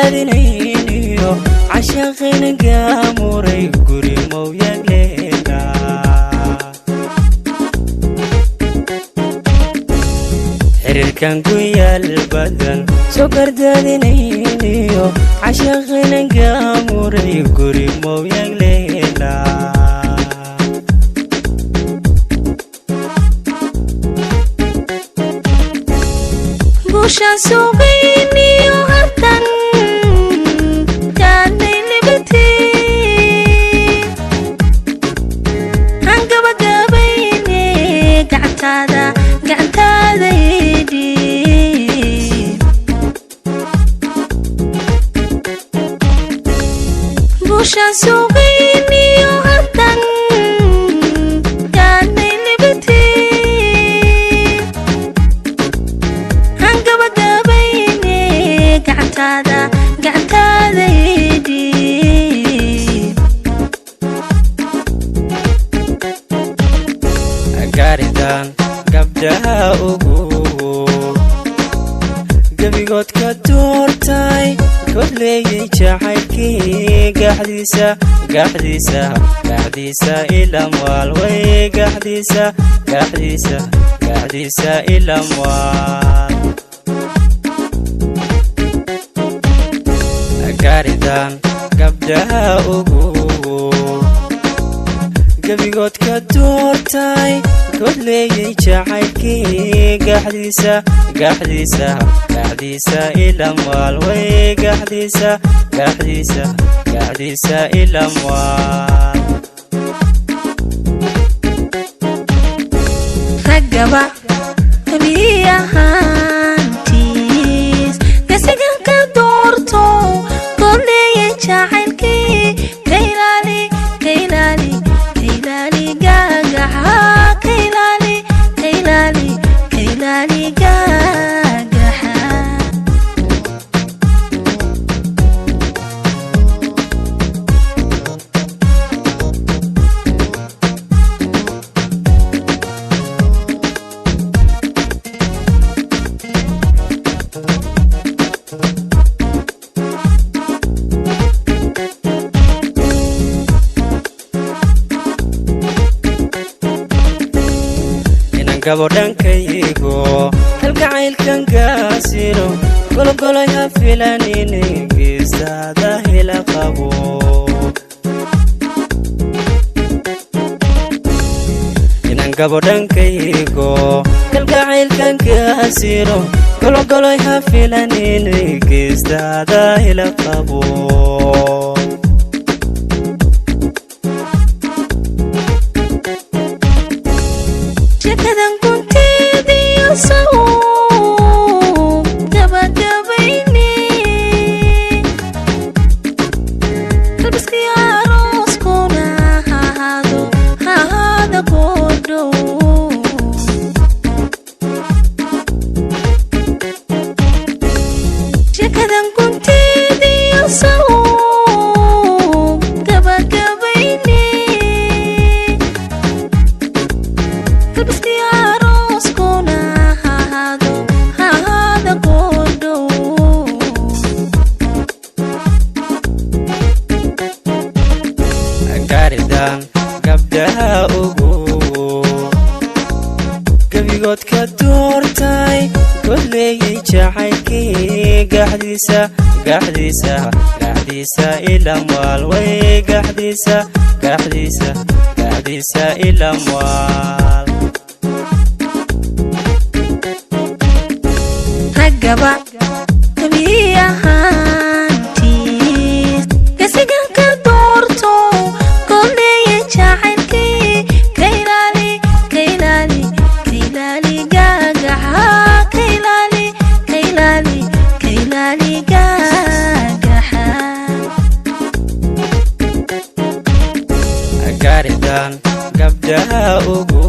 gardaadinayniyo cashaqina gaamuray guri mowyagleena. Xiriirkan ku yaal badan soo gardaadinayniyo cashaqina gaamuray guri mowyagleena. Guushaan sugayniyo haddan gaadhnay libatii, aan gabagabayne, gacantaada, gacantaada idhiib. Guushaan sugayniyo haddan gaadhnay libatii, aan gabagabayne, gacantaada, gacantaada idhiib. Gaaridan gabdhaha ugu gebigood ka doortay kodleeyay jacaylkii gaxdiisa, gaxdiisa, gaxdiisa ilamwaal way, gaxdiisa, gaxdiisa, gaxdiisa ilamwaal. Gaaridan gabdhaha ugu gebigood ka doortay kodleeyay jacaylkii gaxdiisa, gaxdiisa, gaxdiisa ilamwaal way, gaxdiisa, gaxdiisa, gaxdiisa ilamwaal. Raggaba abiyahaantiis gasigan ka doorto koleeye jacaylkii, ka ilaali, ka ilaali, ka ilaali gaagaxa, ka ilaali, ka ilaali, ka ilaali gaagaxa. Inan gabo dhankaygo kalgacaylkan gaasiro gologolay ha filanin geesaada hela qabo. Inan gabo dhankaygo kalgacaylkan gaasiro gologolay ha filanin geestaada hela qabo. Sheekadan gunteediyo saw gabagabayne, qalbiskii arooskuna ha ahaado, ha ahaado goordhow. Sheekadan gunteediyo saw gabagabayne, qalbiskii arooskuna ha ahaado, ha ahaado goordhow. Gaaridan gabdhaha ugu gebigood ka doortay kodleeyay jacaylkii gaxdiisa, gaxdiisa, gaxdiisa ilamwaal way, gaxdiisa, gaxdiisa, gaxdiisa ilamwaal. Raggaba abiyahaantiis gasigan ka doorto koleeye jacaylkii, ka ilaali, ka ilaali, ka ilaali gaagaxa, ka ilaali, ka ilaali, ka ilaali gaagaxa. Gaaridan gabdhaha ugu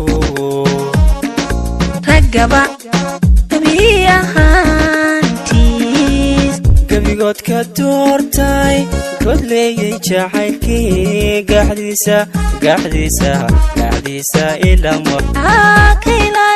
Raggaba abiyahaantiis gebigood ka doortay kodleeyay jacaylkii gaxdiisa, gaxdiisa, gaxdiisa ilamwaal. Ka ilaali.